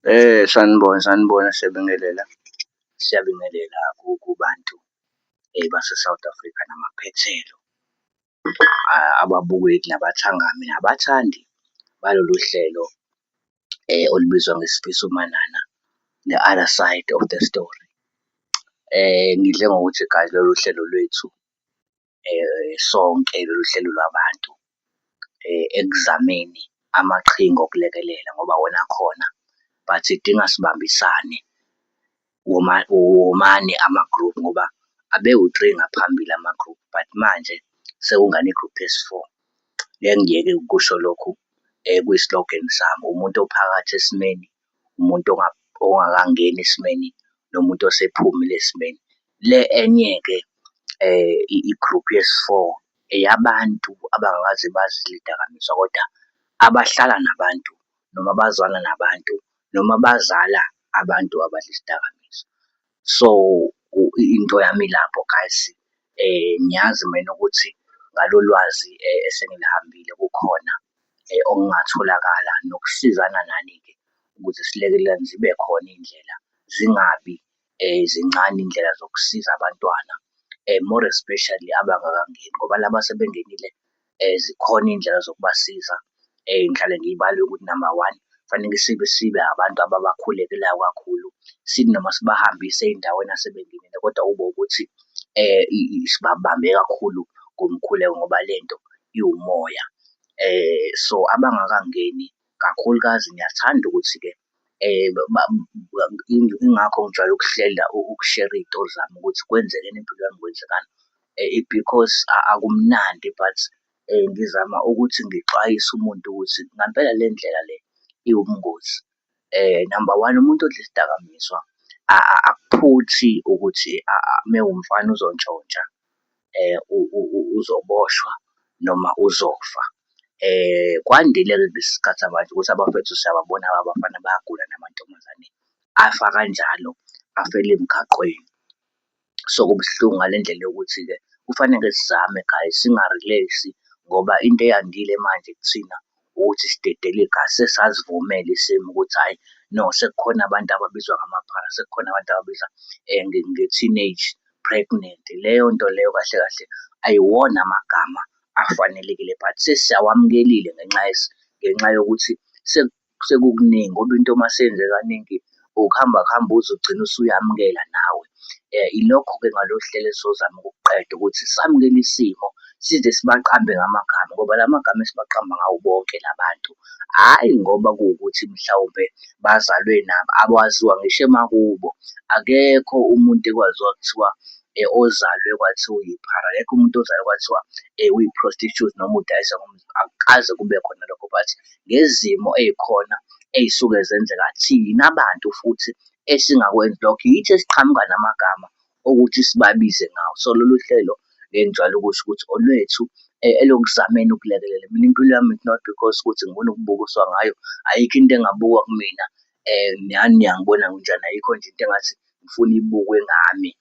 Sanibona, sanibona, siyabingelela. Siyabingelela kubantu base-South Africa namaphethelo. Ababukeli nabathangami, nabathandi balolu hlelo olubizwa ngeSifiso Manana, the other side of the story. Ngidle ngokuthi guys lolu hlelo lwethu sonke, lolu hlelo lwabantu ekuzameni amaqhinga okulekelela ngoba wona akhona but idinga sibambisane womane ama-group ngoba abewu-three ngaphambili ama-group but manje sekungana i-group yesi-four. Ngeke ngiyeke ukukusho lokhu kuyi-slogan sami, umuntu ophakathi esimeni, umuntu ongakangeni esimeni nomuntu osephumile esimeni. Le enye-ke i-group yesi-four eyabantu abangakaze bazidle iy'dakamizwa kodwa abahlala nabantu noma abazwana nabantu noma abazala abantu abadla isidakamizwa. So, into yami ilapho guys, ngiyazi mina ukuthi ngalo lwazi esengilihambile kukhona okungatholakala nokusizana nani-ke ukuze silekelelane zibe khona iy'ndlela, zingabi zincane iy'ndlela zokusiza abantwana more especially abangakangeni ngoba laba asebengenile zikhona iy'ndlela zokubasiza. Ngihlale ngiyibale ukuthi number one, kufanele sibe sibe abantu ababakhulekelayo kakhulu, sithi noma sibahambise ey'ndaweni asebengenile kodwa kube ukuthi sibabambe kakhulu ngomkhuleko ngoba lento iwumoya. So, abangakangeni kakhulukazi ngiyathanda ukuthi-ke ingakho ngijwayele ukuhlela ukushera iy'tori zami ukuthi kwenzekeni empilweni yami, kwenzekani because akumnandi but ngizama ukuthi ngixwayise umuntu ukuthi ngampela le ndlela le iwubungozi. Number one, umuntu odla isidakamizwa akuphuthi ukuthi mewumfana uzontshontsha, uzoboshwa noma uzofa. Kwandile-ke kulesi sikhathi samanje ukuthi abafethu siyababona abafana bayagula namantombazane afa kanjalo, afele emgaqweni. So, kubuhlungu ngale ndlela yokuthi-ke kufanele sizame guys, singa-relax-i ngoba into eyandile manje kuthina ukuthi sidedele igazi, sesazivumela isimo ukuthi hhayi no, sekukhona abantu ababizwa ngamaphara, sekukhona abantu ababizwa nge-teenage pregnant. Leyo nto leyo kahle kahle ayiwona amagama afanelekile but sesiyawamukelile ngenxa ngenxa yokuthi sekukuningi ngoba into uma seyenzeke kaningi ukuhamba kuhambe uze ugcine usuyamukela nawe. Ilokho-ke ngalolu hlelo esizozama ukukuqeda ukuthi samukele isimo size sibaqambe ngamagama ngoba la magama esibaqamba ngawo bonke la bantu, hhayi ngoba kuwukuthi mhlawumbe bazalwe nabo, akwaziwa ngisho emakubo. Akekho umuntu ekwaziwa kuthiwa ozalwe kwathiwa uyiphara, akekho umuntu ozalwe kwathiwa uyi-prostitute noma udayisa ngomzimba, akukaze kube khona lokho but ngezimo ey'khona ey'suke zenzeka thina bantu futhi esingakwenzi lokho, yithi esiqhamuka namagama okuthi sibabize ngawo. So, lolu hlelo engijwayele ukusho ukuthi olwethu elokuzameni ukulekelela. Mina impilo yami it's not because ukuthi ngifuna ukubukiswa ngayo, ayikho into engabukwa kumina nani niyangibona nginjani, ayikho nje into engathi ngifuna ibukwe ngami.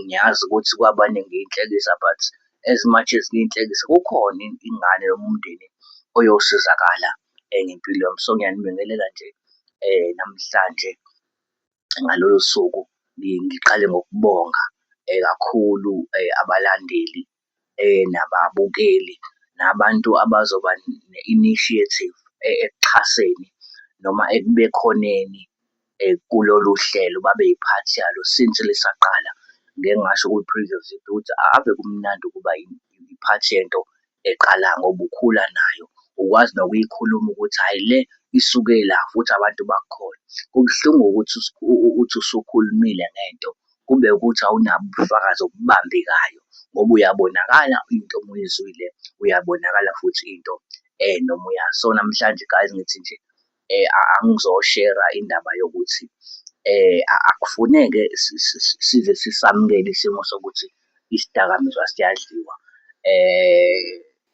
Ngiyazi ukuthi kwabanye ngiyinhlekisa but as much as ngiyinhlekisa, kukhona ingane noma umndeni oyosizakala ngempilo yami. So, ngiyanibingelela nje namhlanje ngalolu suku, ngiqale ngokubonga kakhulu abalandeli nababukeli nabantu abazoba ne-initiative ekuxhaseni noma ekubekhoneni kulolu hlelo babe yiphathi yalo since lisaqala. Ngike ngasho kwi-previous video ukuthi ave kumnandi ukuba iphathi yento eqala ngoba ukhula nayo, ukwazi nokuyikhuluma ukuthi hhayi le isuke la futhi abantu bakukholwe. Kubuhlungu ukuthi uthi usukhulumile ngento kube ukuthi awunabo ubufakazi obubambekayo ngoba uyabonakala into uma uyizwile, uyabonakala futhi into noma uyazi. So, namhlanje guys, ngithi nje angizoshera indaba yokuthi akufuneke size sisamukele isimo sokuthi isidakamizwa siyadliwa.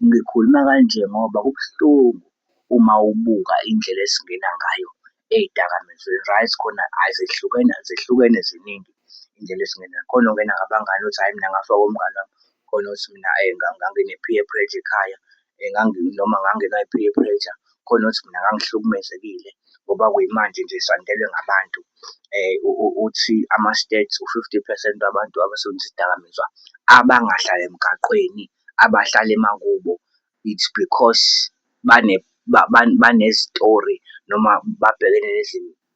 Ngikhuluma kanje ngoba kubuhlungu uma ubuka indlela esingena ngayo ey'dakamizweni. Right, khona azehlukene, zehlukene ziningi iy'ndlela esingena, khona ongena ngabangani uthi hhayi mina ngafakwa umngani wami, khona othi mina ngangine-peer pressure ekhaya noma ngangenwa i-peer pressure, khona othi mina ngangihlukumezekile. Ngoba kuyimanje nje sandelwe ngabantu uthi ama-stats u-50 percent wabantu abasebenzisa izidakamizwa abangahlali emgaqweni, abahlala emakubo, it's because banezitori noma babhekene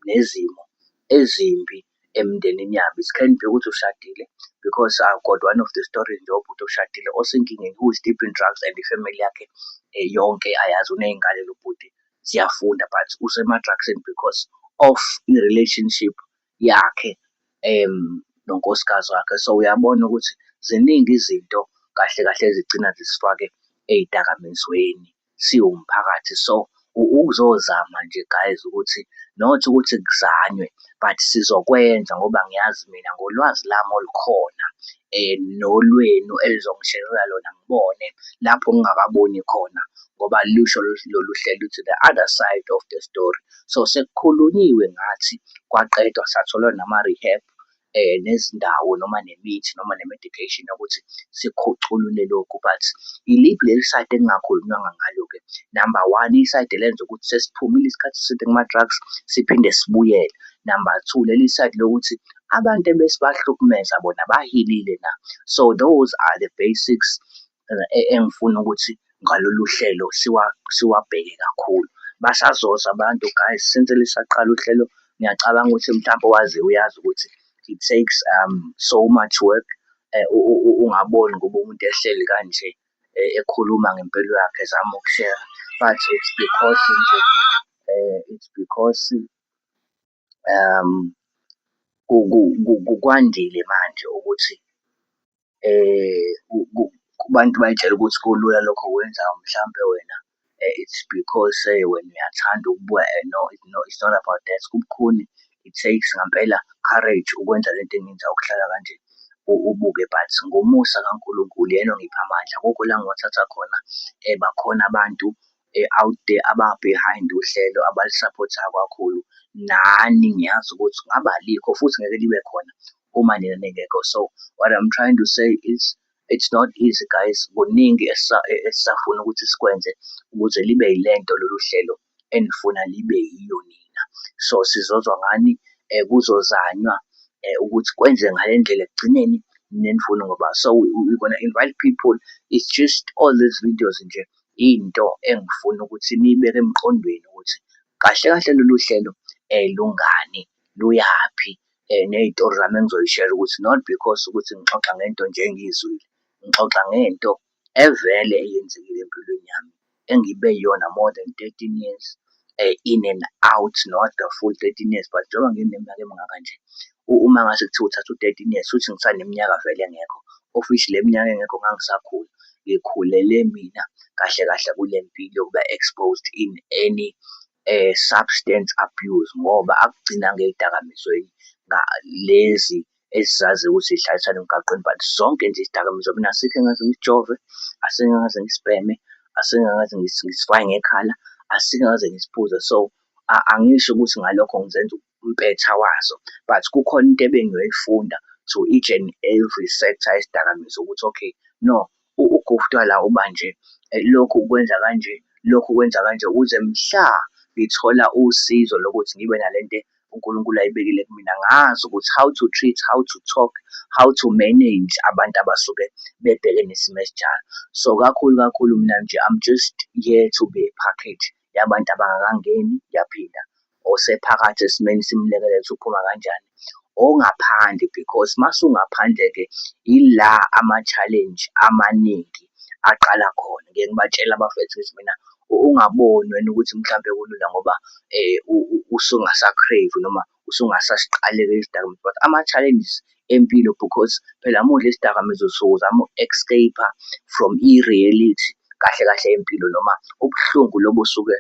nezimo ezimbi emndenini yabo. It can be ukuthi ushadile because I've got one of the stories nje wobhuti oshadile osenkingeni who is deep in drugs and ifamily yakhe yonke ayazi, uney'ngane lo bhuti ziyafunda but usema-drugs-ini because of i-relationship yakhe nonkosikazi wakhe. So, uyabona ukuthi ziningi izinto kahle kahle ezigcina zisifake ey'dakamizweni siwumphakathi. So, ukuzozama nje guys ukuthi not ukuthi kuzanywe but sizokwenza ngoba ngiyazi mina ngolwazi lami olukhona nolwenu elizongisherela lona ngibone lapho ngingakaboni khona ngoba lusho lolu hlelo luthi the other side of the story. So, sekukhulunyiwe ngathi kwaqedwa sathola nama-rehab nezindawo noma nemithi noma ne-medication yokuthi sikhuculule lokhu but iliphi leli side ekungakhulunywanga ngalo-ke? Number one, isayidi elenza ukuthi sesiphumile isikhathi eside kuma-drugs siphinde sibuyele. Number two, leli sayidi lokuthi abantu ebesibahlukumeza bona ba-heal-ile na? So, those are the basics engifuna ukuthi ngalolu hlelo siwabheke kakhulu. Basazoza abantu guys since lisaqala uhlelo, ngiyacabanga ukuthi mhlampe owaziyo uyazi ukuthi it takes so much work. Ungaboni ngoba umuntu ehleli kanje ekhuluma ngempilo yakhe ezama ukushera but it's because nje it's because kwandile manje ukuthi kubantu bay'tshela ukuthi kulula lokho okwenzayo mhlampe wena it's because wena uyathanda ukubuka no, no, it's not about that, kubukhuni. It takes ngampela courage ukwenza lento engiyenzayo ukuhlala kanje ubuke but ngomusa kaNkulunkulu uyena ongipha amandla, akukho la engiwathatha khona. Bakhona abantu out there aba-behind uhlelo abalisaphothayo kakhulu. Nani ngiyazi ukuthi ngabe alikho futhi ngeke libe khona uma nina ningekho. So, what I'm trying to say is it's not easy guys, kuningi esisafuna ukuthi sikwenze ukuze libe yilento lolu hlelo enifuna libe yiyo nina. So, sizozwa ngani, kuzozanywa ukuthi kwenze ngale ndlela ekugcineni nenifuna ngoba so we gonna invite people. It's just all these videos nje into engifuna ukuthi niyibeke emqondweni ukuthi kahle kahle lolu hlelo lungani, luyaphi, ney'tori zami engizoyishera ukuthi not because ukuthi ngixoxa ngento nje engiyizwile, ngixoxa ngento evele eyenzekile empilweni yami engibe yiyona more than 13 years in and out, not the full 13 years but njengoba ngineminyaka emingaka nje, uma ngase kuthiwa uthatha u-13 years shuthi ngisaneminyaka vele engekho, of which le minyaka engekho ngangisakhula. Ngikhulele mina kahle kahle kule mpilo yokuba exposed in any substance abuse ngoba akugcinanga ey'dakamizweni lezi esizaziyo ukuthi zidlalisana emgaqweni but zonke nje izidakamizwa mina asikho engikaze ngisijove, asikho engikaze ngisibheme, asikho engikaze ngisifake ngekhala, asikho engikaze ngisiphuze. So, angisho ukuthi ngalokho ngizenza umpetha wazo but kukhona into ebengiyoyifunda to each and every sector yesidakamizwa ukuthi okay, no, ugufta la uba nje, lokhu kwenza kanje, lokhu kwenza kanje ukuze mhla ngithola usizo lokuthi ngibe nalento uNkulunkulu ayibekile kumina ngazi ukuthi how to treat, how to talk, how to manage abantu abasuke bebhekene nesimo esinjalo. So, kakhulu kakhulu mina nje I'm just here to be a package yabantu abangakangeni, ngiyaphinda, osephakathi esimeni simlekelele ukuthi uphuma kanjani, ongaphandle because mase ungaphandle-ke ila ama-challenge amaningi aqala khona. Ngike ngibatshele abafethu ngithi mina ungaboni wena ukuthi mhlampe kulula ngoba usungasa-crave-i noma usungasasiqaleki isidakamizwa but ama-challenges empilo because phela uma udla isidakamizwa usuke uzama uku-escape-a from i-reality kahle kahle yempilo noma ubuhlungu lobu osuke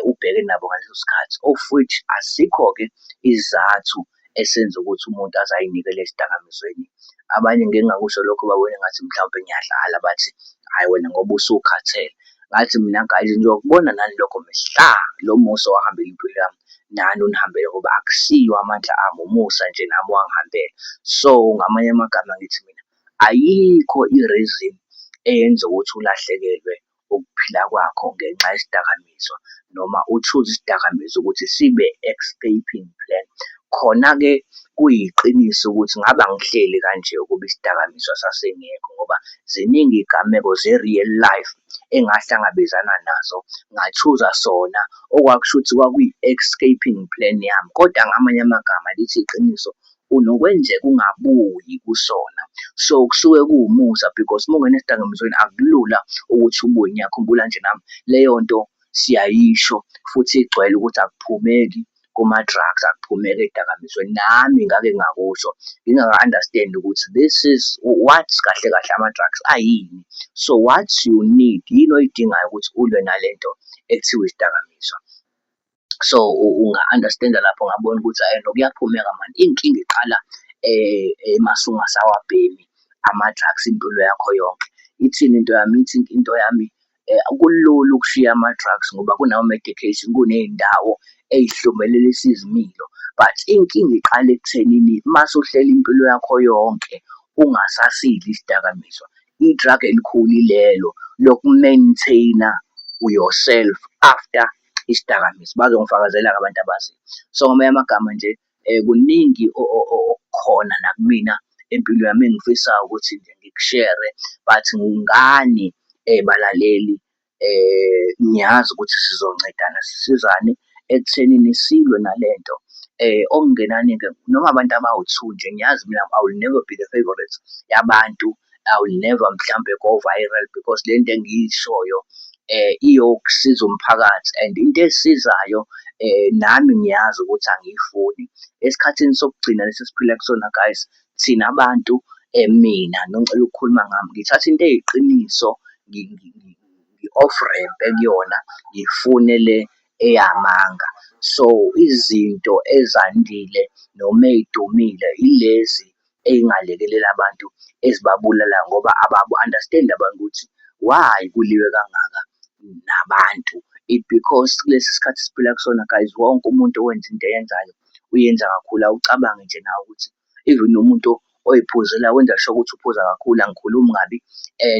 ubhekene nabo ngaleso sikhathi. Of which asikho-ke isizathu esenza ukuthi umuntu aze ay'nikele esidakamizweni. Abanye ngike ngingakusho lokho babone engathi mhlawumpe ngiyadlala bathi, hhayi wena ngoba usukhathele. Ngathi mina guys niyokubona nani lokho mhla lo musa owahambela impilo yami nani unihambele ngoba akusiwo amandla ami, umusa nje nami owangihambela. So, ngamanye amagama ngithi mina ayikho i-reason eyenza ukuthi ulahlekelwe ukuphila kwakho ngenxa yesidakamizwa noma u-choose-e isidakamizwa ukuthi sibe escaping plan. Khona-ke kuyiqiniso ukuthi ngabe angihleli kanje ukube isidakamizwa sasingekho ngoba ziningi iy'gameko ze-real life engahlangabezana nazo, nga-choose-a sona okwakusho ukuthi kwakuyi-escaping plan yami. Kodwa ngamanye amagama lithi iqiniso, kunokwenzeka ungabuyi kusona. So, kusuke kuwumusa because uma ungena esidakamizweni akulula ukuthi ubuye. Ngiyakhumbula nje nami leyo nto siyayisho futhi igcwele ukuthi akuphumeki kuma-drugs, akuphumeki ey'dakamizweni. Nami ngake ngakusho ngingaka-understand-i ukuthi this is what kahle kahle ama-drugs ayini. So, what you need, yini oyidingayo ukuthi ulwe nalento ekuthiwa isidakamizwa? So, unga-understand-a lapho ungabona ukuthi no kuyaphumeka mani, inkinga iqala mase ungasawabhemi ama-drugs impilo yakho yonke. Ithini into yami? Ithi into yami kulula ukushiya ama-drugs ngoba kunama-medication, kuney'ndawo ey'hlumelelisa izimilo but inkinga iqala ekuthenini mase uhleli impilo yakho yonke ungasasidli isidakamizwa. I-drug elikhulu ilelo loku-maintain-a yourself after isidakamizwa, bazongifakazela-ke abantu abaziyo. So, ngamanye amagama nje kuningi okukhona nakumina empilo yami engifisayo ukuthi nje ngikushere but ngani balaleli ngiyazi ukuthi sizoncedana sisizane ekuthenini silwe nalento. Okungenani-ke noma abantu abawu-two nje ngiyazi mina I will never be the favourite yabantu, I will never mhlampe go viral because le nto engiyishoyo iyokusiza umphakathi and into esizayo nami ngiyazi ukuthi angiyifuni. Esikhathini sokugcina lesi esiphila kusona guys, thina abantu mina ngicela ukukhuluma ngami, ngithatha into eyiqiniso ngi-off ramp-e kuyona, ngifune le eyamanga. So, izinto ezandile noma ey'dumile ilezi ey'ngalekelela abantu ezibabulalayo ngoba abaku-understand-i abantu ukuthi why kuliwe kangaka nabantu. It because kulesi sikhathi esiphila kusona guys, wonke umuntu owenza into ayenzayo uyenza kakhulu. Awucabange nje nawe ukuthi even umuntu oy'phuzela wenza sure ukuthi uphuza kakhulu, angikhulumi kabi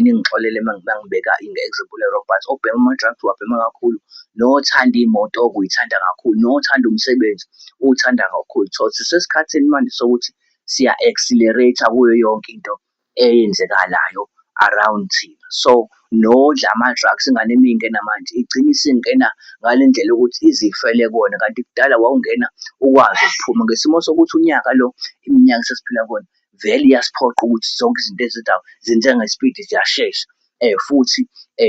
ningixolele uma ngibeka i-example e-wrong but obhema ama-drugs uwabhema kakhulu, nothanda iy'moto-ke uy'thanda kakhulu, nothanda umsebenzi uwuthanda kakhulu. So, sisesikhathini manje sokuthi siya-accelerate-a kuyo yonke into eyenzekalayo around thina. So, nodla ama-drugs ingane uma ingena manje igcine isingena ngale ndlela yokuthi izifele kuwona kanti kudala wawungena ukwazi ukuphuma. Ngesimo sokuthi unyaka lo, iminyaka esesiphila kuwona vele iyasiphoqa ukuthi zonke izinto ezenzayo zenzeka ngespidi ziyashesha futhi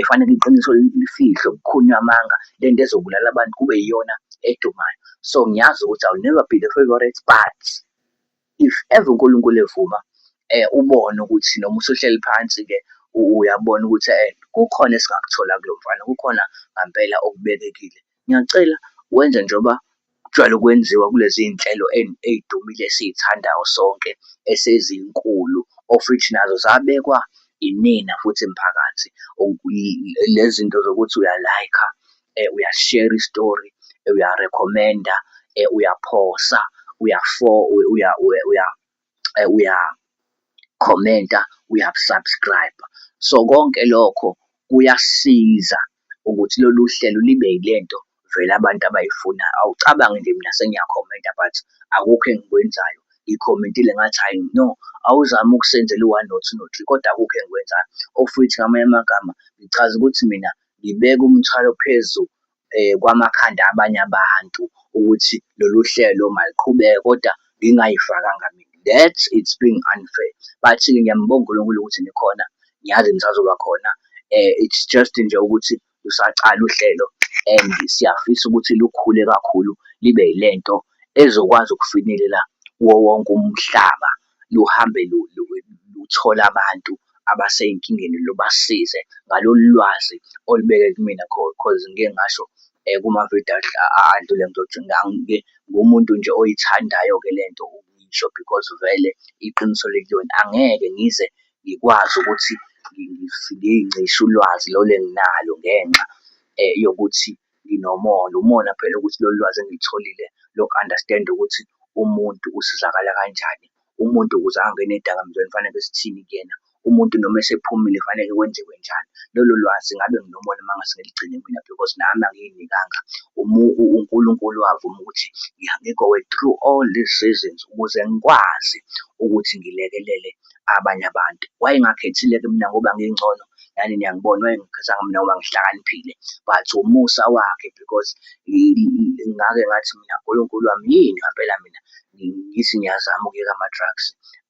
fanele iqiniso lifihlwe, kukhulunywe amanga, le nto ezobulala abantu kube yiyona edumayo. So, ngiyazi ukuthi I will never be the favourite but if ever uNkulunkulu evuma ubone ukuthi noma usuhleli phansi-ke uyabona ukuthi kukhona esingakuthola kulo mfana, kukhona ngampela okubekekile. Ngiyacela wenze njengoba kujwayele ukwenziwa kulezi iy'nhlelo ey'dumile esiy'thandayo sonke esezinkulu, of which nazo zabekwa inina futhi mphakathi. Le zinto zokuthi uya-like-a, uyasishera isitori, uya-recommend-a, uyaphosa, uyakhomenta, uya-subscribe-a. So, konke lokho kuyasiza ukuthi lolu hlelo libe yilento vele abantu abayifunayo. Awucabange nje mina sengiyakhomenta but akukho engikwenzayo, ngikhomentile ngathi hhayi no, awuzame ukusenzela u-one, no-two, no-three kodwa akukho engikwenzayo. Of which ngamanye amagama ngichaza ukuthi mina ngibeka umthwalo phezu kwamakhanda abanye abantu ukuthi lolu hlelo maluqhubeke kodwa ngingay'fakanga mina. That it's being unfair but-ke ngiyambonga uNkulunkulu ukuthi nikhona, ngiyazi nisazoba khona. It's just nje ukuthi lusacala uhlelo and siyafisa ukuthi lukhule kakhulu libe yilento ezokwazi ukufinyelela kuwo wonke umhlaba, luhambe luthole abantu abasey'nkingeni lubasize ngalolu lwazi olubeke kumina cause ngike ngasho kumavidiyo adlule ngumuntu nje oyithandayo-ke lento ukuyisho because vele iqiniso likuyona. Angeke ngize ngikwazi ukuthi ngiy'ncishe ulwazi lolu enginalo ngenxa yokuthi nginomona. Umona phela ukuthi lolu lwazi engilitholile loku-understand-a ukuthi umuntu usizakala kanjani, umuntu ukuze angangeni ey'dakamizweni kufanele sithini kuyena, Umuntu noma esephumile kufaneke kwenziwe njani. Lolo lwazi ngabe nginomona uma ngase ngiligcine mina because nami angiyinikanga, uNkulunkulu wavuma ukuthi ngi-go-we through all these seasons ukuze ngikwazi ukuthi ngilekelele abanye abantu. Wayengakhethile-ke mina ngoba ngingcono, nani niyangibona, wayengakhethanga mina ngoba ngihlakaniphile but umusa wakhe because ngake ngathi mina, Nkulunkulu wami yini ngampela mina ngithi ngiyazama ukuyeka ama-drugs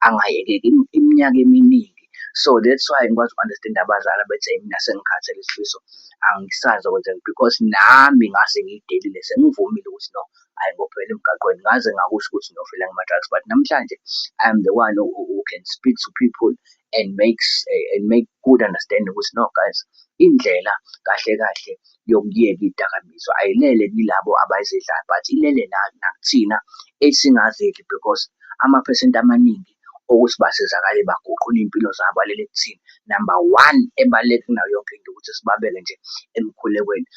angayekeki iminyaka eminingi. So, that's why ngikwazi uku-understand-a abazali abethi mina sengikhathele Sifiso, angisazi zokwenzani because nami ngase ngiy'delile sengivumile ukuthi no, hhayi ngophela emgaqweni ngaze ngakusho ukuthi ngiyofela kuma-drugs but namhlanje I am the one who can speak to people and makes and make good understanding ukuthi no guys, indlela kahle kahle yokuyeka iy'dakamizwa ayilele kilabo abayizidlayo but ilele nakuthina esingazidli because amaphesenti amaningi okuthi basizakale baguqule iy'mpilo zabo alele kuthina. Number one, ebaluleke kunayo yonke into ukuthi sibabeke nje emkhulekweni.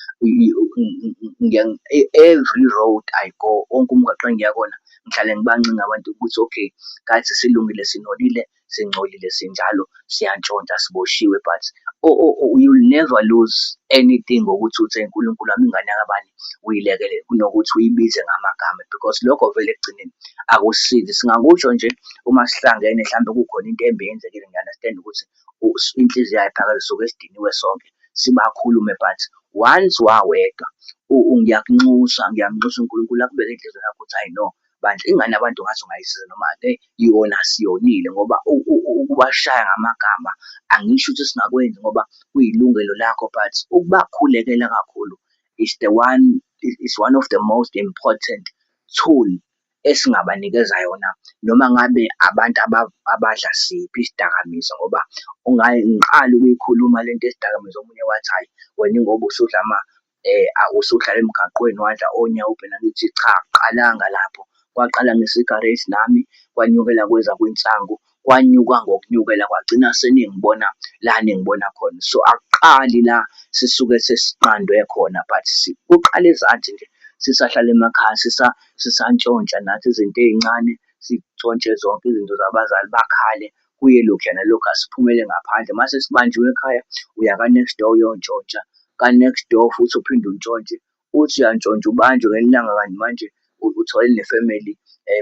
Every road I go, wonke umgwaqo engiya kuwona, ngihlale ngibancenga abantu ukuthi okay, guys silungile, sinolile, singcolile sinjalo, siyantshontsha, siboshiwe but you'll never lose anything ngokuthi uthi uNkulunkulu wami ingane yakabani uyilekelele kunokuthi uyibize ngamagama because lokho vele ekugcineni akusisizi. Singakusho nje uma sihlangene hlampe kukhona into embi eyenzekile ngiya-understand-a ukuthi inhliziyo ayiphakathi sisuke sidiniwe sonke sibakhulume but once wawedwa ngiyakunxusa, ngiyamnxusa uNkulunkulu akubeke enhliziyweni yakho ukuthi hhayi no bandla ingane yabantu ngathi ungayisiza noma-ke yona siyonile ngoba ukubashaya ngamagama angisho ukuthi singakwenzi ngoba kuyilungelo lakho but ukubakhulekela kakhulu is the one, is one of the most important tool esingabanikeza yona noma ngabe abantu abadla siphi isidakamizwa ngoba ngiqala ukuyikhuluma lento yesidakamizwa omunye wathi, hhayi wena ingoba usudla usuhlala emgaqweni wadla onyawupe. Ngithi cha, akuqalanga lapho, kwaqala ngesigarethi nami kwanyukela kweza kwinsangu, kwanyuka ngokunyukela kwagcina seningibona la ningibona khona. So, akuqali la sisuke sesinqandwe khona but kuqala ezansi nje sisahlala emakhaya sisantshontsha nathi izinto ey'ncane, sitshontshe zonke izinto zabazali bakhale kuye lokhuya nalokhuya siphumele ngaphandle. Mase sibanjiwe ekhaya, uya ka-next door uyontshontsha, ka-next door futhi uphinde untshontshe. Uthi uyantshontsha ubanjwe ngelinye ilanga kanti manje uthole nefemeli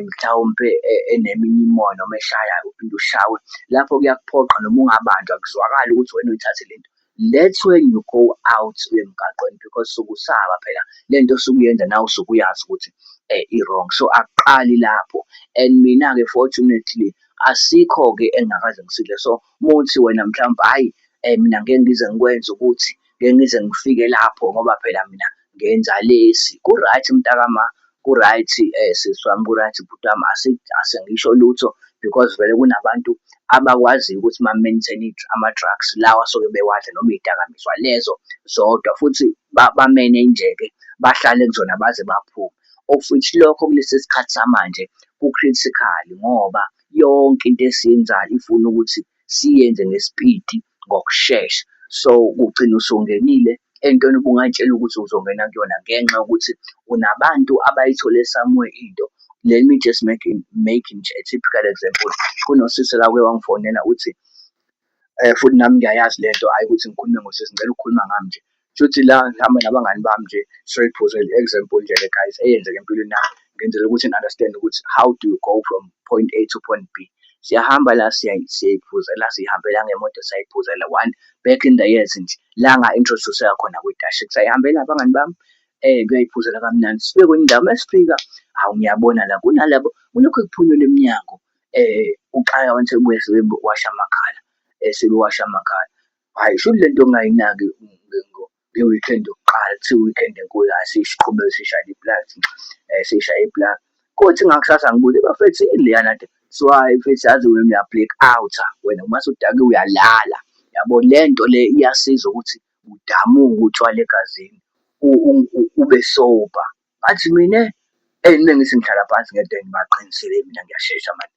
mhlawumpe eneminye imimoya noma eshayayo uphinde ushawe. Lapho kuyakuphoqa noma ungabanjwa kuzwakale ukuthi wena oyithathile lento. That's when you go out uye emgaqweni because usuke usaba phela le nto osuke uyenza nawe usuke uyazi ukuthi i-wrong. So, akuqali lapho and mina-ke fortunately asikho-ke engingakaze ngisidle. So, uma kuwukuthi wena mhlawumpe hhayi mina ngeke ngize ngikwenze ukuthi, ngeke ngize ngifike lapho ngoba phela mina ngenza lesi. Ku-right mntakama, ku-right sisi wami, ku-right bhuti wami, asengisho lutho because vele kunabantu abakwaziyo ukuthi ba-maintain ama-drugs lawa asuke bewadla noma iy'dakamizwa lezo zodwa futhi bamenenje-ke bahlale kuzona baze baphume. Of which lokho kulesi sikhathi samanje ku-critical ngoba yonke into esiyenzayo ifuna ukuthi siyenze ngespidi ngokushesha. So, ugcina usungenile entweni obungay'tshela ukuthi uzongena kuyona ngenxa yokuthi unabantu abayithole somewhere into. Let me just make nje a typical example. Kunosisi la oke wangifonela uthi futhi nami ngiyayazi lento, hhayi ukuthi ngikhulume ngosisi, ngicela ukukhuluma ngami nje. Kushuthi la ngihamba nabangani bami nje, sorry example nje le guys eyenzeka empilweni yami, ngenzela ukuthi ni-understand-e ukuthi how do you go from point A to point B. Siyahamba la siyayiphuzela, siy'hambela ngemoto siyayiphuzela one, back in the years nje, la nga-introduce-eka khona kwi-dash. Sayihambela abangani bami kuyayiphuzela kamnandi. Sifike kwenye indawo, mesifika, hawu ngiyabona la kunalabo kulokhu kuphunyelwa emnyango uxaka abantu sebebuya sebewasha amakhala, sebewasha amakhala. Hhayi shuthi le nto ngingayinaki nge-weekend yokuqala, kuthiwa i-weekend enkulu, hhayi siqhubeke sishayele iplasi, sishaye iplasi. Kothi ngakusasa ngibuze, bafethu yini leyana kade kuthiwa hhayi mfethu yazi wena uya-black out-a wena mase udakiwe uyalala. Yabo le nto le iyasiza ukuthi budamuke utshwala egazini ube sober. Ngathi mina eyi mengithi ngihlala phansi ngedwa ngibaqinisile mina ngiyashesha mani.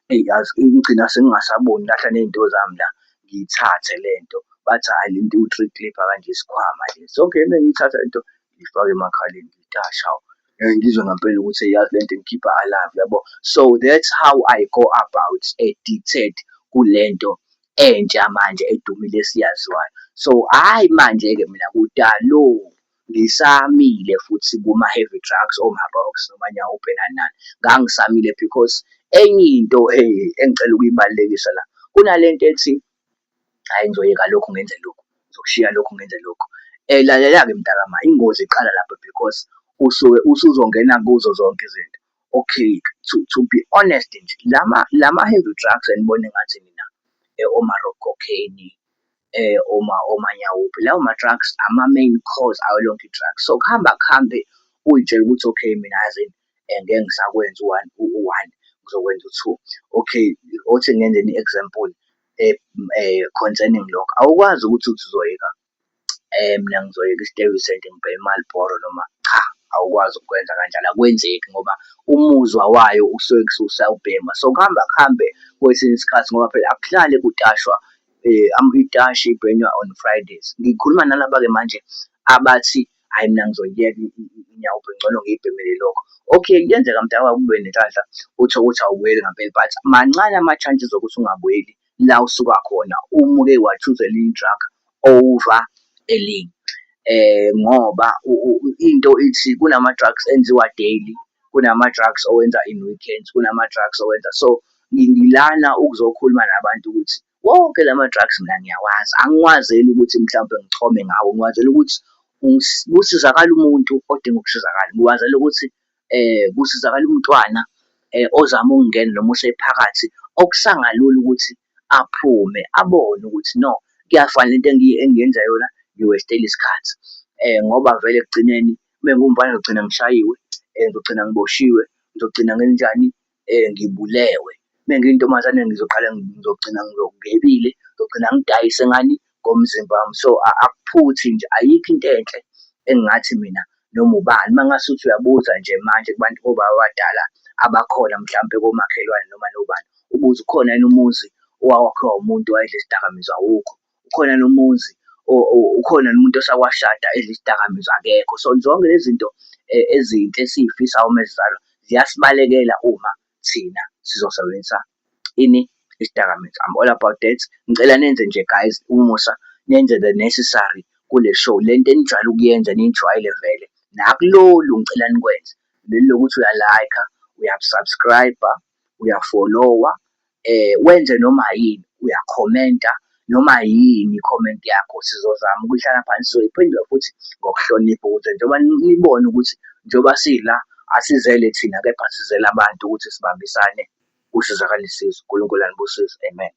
Eyi yazi ngigcina sengingasaboni ngilahla ney'nto zami la, ngiyithathe lento. Bathi hhayi lento iwu-three clipper kanje isikhwama lesi. Okay, mengiyithatha lento ngiyifake emakhaleni ngithi hawu. Ngizwe ngampela ukuthi yazi lento ingikhipha alive yabo. So that's how I go about addicted kulento. Entsha manje edumile esiyaziwayo. So, hhayi manje-ke mina kudalo ngisamile futhi kuma-heavy drugs, oma-rocks noma-nyaope nani nani. Ngangisamile because enye into engicela ukuyibalulekisa la, kunale nto ethi, hhayi ngizoyeka lokhu ngenze lokhu, ngizokushiya lokhu ngenze lokhu. Lalela-ke mntakama, ingozi iqala lapho because usuke usuzongena kuzo zonke izinto. Okay, to be honest nje, lama-heavy drugs enibona engathi nina oma-rock cocaine, oma-nyaope, lawo ma-drugs ama-main cause ayo lonke i-drugs. So, kuhamba kuhambe uy'tshele ukuthi okay, mina yazini ngeke ngisakwenza u-one, u-one ngizokwenza u-two. Okay, othi ngenzeni i-example concerning lokho, awukwazi ukuthi uthi uzoyeka mina ngizoyeka isitebhisi and ngibheme i-Marlboro noma cha, awukwazi ukwenza kanjalo, akwenzeki ngoba umuzwa wayo usuke usawubhema. So, kuhamba kuhambe kwesinye isikhathi ngoba phela akuhlali kutashwa itashi ibhenywa on Fridays. Ngikhuluma nalaba-ke manje abathi, hhayi mina ngizoyiyeka i-nyaope ngcono ngiyibhemele lokho. Okay, kuyenzeka mntakababa ube nenhlanhla uthole ukuthi awubuyeli ngampela but mancane ama-chances okuthi ungabuyeli la osuka khona uma uke wa-choose-a elinye i-drug over elinye. Ngoba into ithi kunama-drugs enziwa daily, kunama-drugs owenza in weekends, kunama-drugs owenza. So, ngilana ukuzokhuluma nabantu ukuthi wonke lama-drugs mina ngiyawazi, angiwazeli ukuthi mhlawumbe ngichome ngawo, ngiwazela ukuthi kusizakale umuntu odinga ukusizakala. Ngiwazela ukuthi kusizakale umntwana ozama ukungena noma osephakathi okusangalula ukuthi aphume abone ukuthi no, kuyafana lento engiyenza yona ngi-waste-ela isikhathi. Ngoba vele ekugcineni uma ngiwumfana ngizogcina ngishayiwe, ngizogcina ngiboshiwe, ngizogcina ngenzenjani, ngibulewe. Uma ngiyintombazane ngizoqala ngizogcina ngebile, ngizogcina ngidayise ngani, ngomzimba wami. So, akuphuthi nje ayikho into enhle engingathi mina noma ubani uma ngase uthi uyabuza nje manje kubantu obaba abadala abakhona mhlampe komakhelwane noma nobani, ubuze ukhona yini umuzi owawakhiwa umuntu owayedla isidakamizwa, awukho. Ukhona yini umuzi ukhona yini umuntu osake washada edla isidakamizwa, akekho. So, zonke lezi zinto ezinhle esiy'fisayo uma sizalwa ziyasibalekela uma thina sizosebenzisa ini, isidakamizwa. I'm all about that. Ngicela nenze nje guys umusa, nenze the necessary kule show, le nto enijwayele ukuyenza eniyijwayele vele nakulolu ngicela nikwenze. Leli lokuthi uya-like-a, uya-subscribe-a, uya-follow-a, wenze noma yini, uyakhomenta noma yini i-comment yakho sizozama ukuyihlala phansi sizoyiphendula futhi ngokuhlonipha ukuze njengoba nibone ukuthi njengoba sila asizele thina kepha sizele abantu ukuthi sibambisane kusizakale isizwe. uNkulunkulu anibusise, amen.